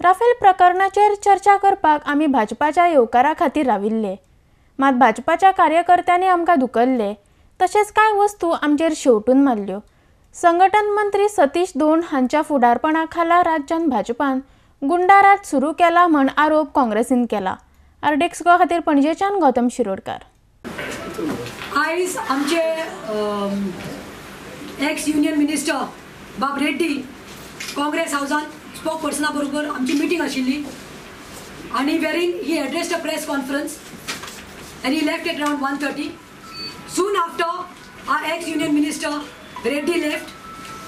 Rafael प्रकरणाचेर चर्चा करपाक आमी भाजपाच्या येवकारा खातीर राविल्ले, मात भाजपाच्या कार्यकर्त्यांनी आमकां धुकल्ले, तशेंच कांय वस्तू आमचेर शेवटून मारल्यो। संघटन मंत्री सतीश धोंड हांच्या फुडारपणा खाला राज्यांत भाजपान गुंडाराज सुरू केला म्हण आरोप काँग्रेसीन केला। आरडीएक्स गोवा खातीर पणजेच्यान गौतम शिरोडकर। आयज आमचे एक्स युनियन मिनिस्टर बाब रेड्डी काँग्रेस हावजान स्पोक पर्सना बरोबर आमची मिटींग आशिल्ली आनी wherein he addressed a press conference and he left at around 1:30. Soon after our ex union minister Reddy left,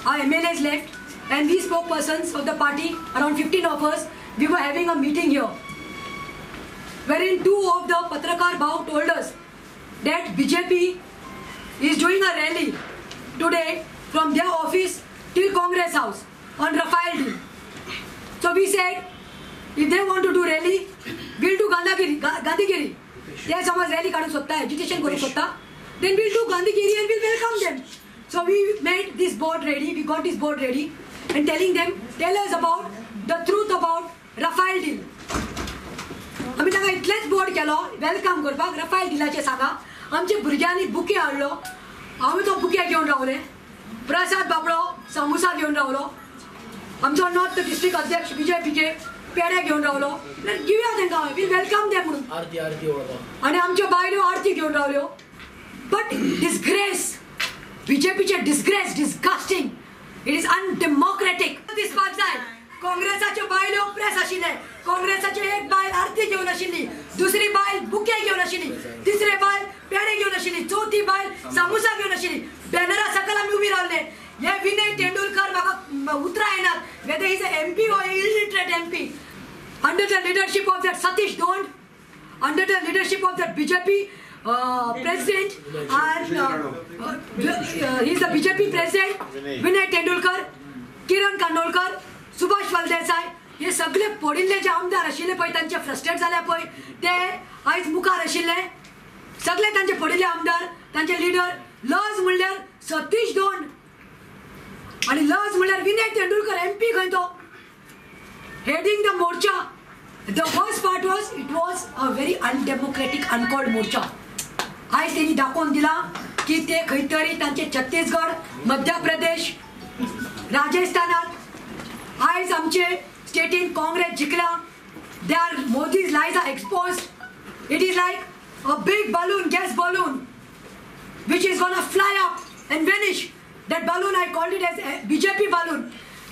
our MLAs left, and we spokespersons of the party, around 15 of us, we were having a meeting here, wherein two of the Patrakar Bhau told us that BJP is doing a rally today from their office till Congress House on Rafale deal. So we said, if they want to do rally, we'll do Gandhigiri. They समज rally काढू शकता, agitation करू शकता, then we'll do Gandhigiri and we'll welcome them. So we made this board ready, we got this board ready and telling them, tell us about the truth about Rafale deal. आमी तांकां इतलेंच board केलो welcome करपाक, Rafael डिलाचें सांगा। आमच्या भुरग्यांनी bouquet हाडलो, आमी तो बुके घेवन रावले, प्रसाद बाबडो समोसा घेवन रावलो, आमचो नॉर्थ डिस्ट्रिक्ट अध्यक्ष विजय भिके पेडे घेवन रावलो। घेवया तांकां, we welcome them म्हणून। आरती आरती आनी आमच्यो बायल्यो आरती घेवन रावल्यो। बट डिसग्रेस, बीजेपीचे disgrace, disgusting, it is undemocratic दिसपाक जाय। काँग्रेसाच्यो बायल्यो प्रेस आशिल्ले, काँग्रेसाची एक बायल आरती घेवन आशिल्ली, दुसरी बायल बुके घेवन आशिल्ली, तिसरे बायल पेडे घेवन आशिल्ली, चवथी बायल सामोसा घेवन आशिल्ली, बॅनरा सकयल आमी उबी रावले। हे विनय तेंडुलकर म्हाका उतरां येनात, whether he is a MP or illiterate MP, under the leadership of that Satish Dhond, under the leadership of that BJP president, and he is the BJP president Vinay Tendulkar, Kiran Kandolkar, Subhash Phaldesai, हे सगळे पडिल्ले जे आमदार आशिल्ले पळय, तांचे frustrate जाले पळय, ते आयज मुखार आशिल्ले सगळे तांचे पडिल्ले आमदार, तांचे लिडर। लज म्हणल्यार सतीश धोंड आनी लज म्हणल्यार विनय तेंडुलकर एमपी खंय तो heading the morcha. The worst part was it was a very undemocratic uncalled morcha. आयज तेणी दाखोवन दिलां की ते खंय तरी तांचे छत्तीसगड, मध्य प्रदेश, राजस्थानात आयज आमचे स्टेटीन Congress जिखला। They are Modi's lies are exposed. It is like a big balloon, gas balloon, which is gonna fly up and vanish. That balloon, I called it as a BJP balloon.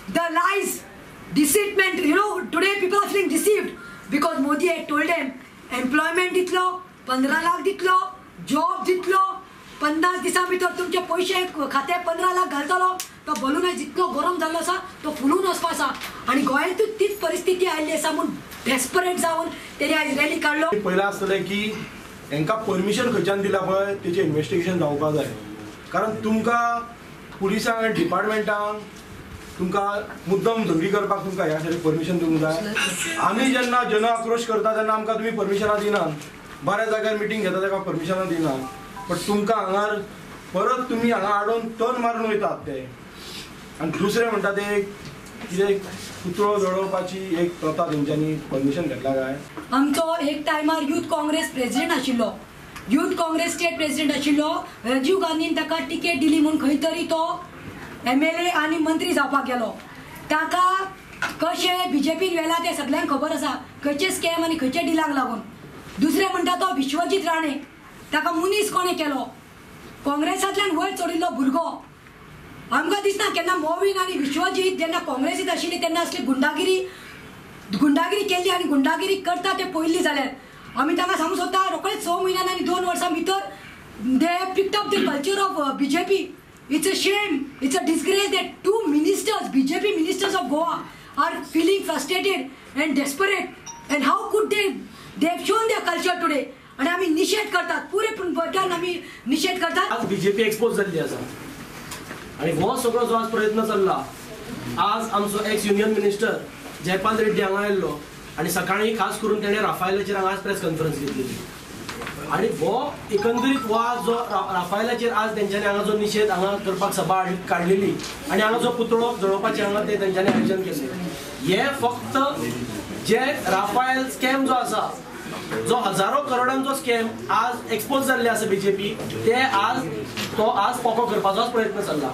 The lies, deceitment, you know, today people are feeling deceived because Modi had told them, employment ditlo, 15 lakh ditlo, job ditlo, 50 दिसां भितर तुमचे पयशे खात्यार 15 लाख घालतलो। तो balloon आयज इतलो गरम जाल्लो आसा, तो फुलून वचपा आसा आनी गोंयांतूय तीच परिस्थिती आयिल्ली आसा म्हूण डेस्परेट जावन तेणी आयज रॅली काडलो। पयलें आसतलें की हेंकां परमिशन खंयच्यान दिलां पळय तेचें इन्वेस्टिगेशन जावपाक जाय, कारण तुमकां पुलिसांक आनी डिपार्टमेंटांक तुमकां मुद्दम झगडी करपाक तुमकां ह्या खातीर परमिशन दिवंक जाय। आमी जेन्ना जन आक्रोश करता तेन्ना आमकां तुमी परमिशनां दिनात, बऱ्या जाग्यार मिटींग घेता ताका परमिशनां दिनात, बट तुमकां हांगार परत तुमी हांगा हाडून टर्न मारून वयतात ते। आनी दुसरें म्हणटा ते कितें पुतळो जळोवपाची एक प्रथा तेंच्यांनी परमिशन घेतला काय। आमचो एक टायमार यूथ काँग्रेस प्रेसिडेंट आशिल्लो, यूथ काँग्रेस स्टेट प्रेसिडेंट आशिल्लो, राजीव गांधीन ताका टिकेट दिली म्हूण खंय तरी तो MLA आनी मंत्री जावपाक गेलो। ताका कशें बीजेपीन व्हेला तें सगल्यांक खबर आसा, खंयचे स्कॅम आनी खंयचे डिलांक लागून। दुसरें म्हणटा तो विश्वजीत राणे, ताका मुनीस कोणें केलो, काँग्रेसांतल्यान वयर चडिल्लो भुरगो। आमकां दिसना केन्ना मोविन आनी विश्वजीत जेन्ना काँग्रेसींत आशिल्ली तेन्ना असली गुंडागिरी केल्ली आनी गुंडागिरी करता ते पळयल्ली जाल्यार आमी तांकां सांगूंक सोदता, रोखडेच 6 म्हयन्यान आनी 2 वर्सां भितर they picked up the culture of BJP. It's a shame, it's a disgrace that 2 ministers, BJP ministers of Goa, are feeling frustrated and desperate. And how could they have shown their culture today? आनी आमी निशेध करतात, पुरे बद्दल आमी निशेध करतात। आज बीजेपी एक्सपोज जाल्ली आसा आनी हो सगळो जो आज प्रयत्न चल्ला, आज आमचो ex union minister Jaipal Reddy हांगा आयिल्लो आनी सकाळीं खास करून तेणें राफायलाचेर हांगा आज प्रेस कॉन्फरन्स घेतलेली आनी हो एकंदरीत हो आज जो राफायलाचेर आज तेंच्यांनी हांगा जो निशेध हांगा करपाक सभा काडलेली आनी हांगा जो पुतळो जळोवपाचें हांगा ते तेंच्यांनी आयोजन केलें, हें फक्त जे राफायल स्कॅम जो आसा, जो हजारो करोडांचो स्कॅम आज एक्सपोज जाल्ले आसा बीजेपी, ते आज तो आज पोको करपाचोच प्रयत्न चल्ला.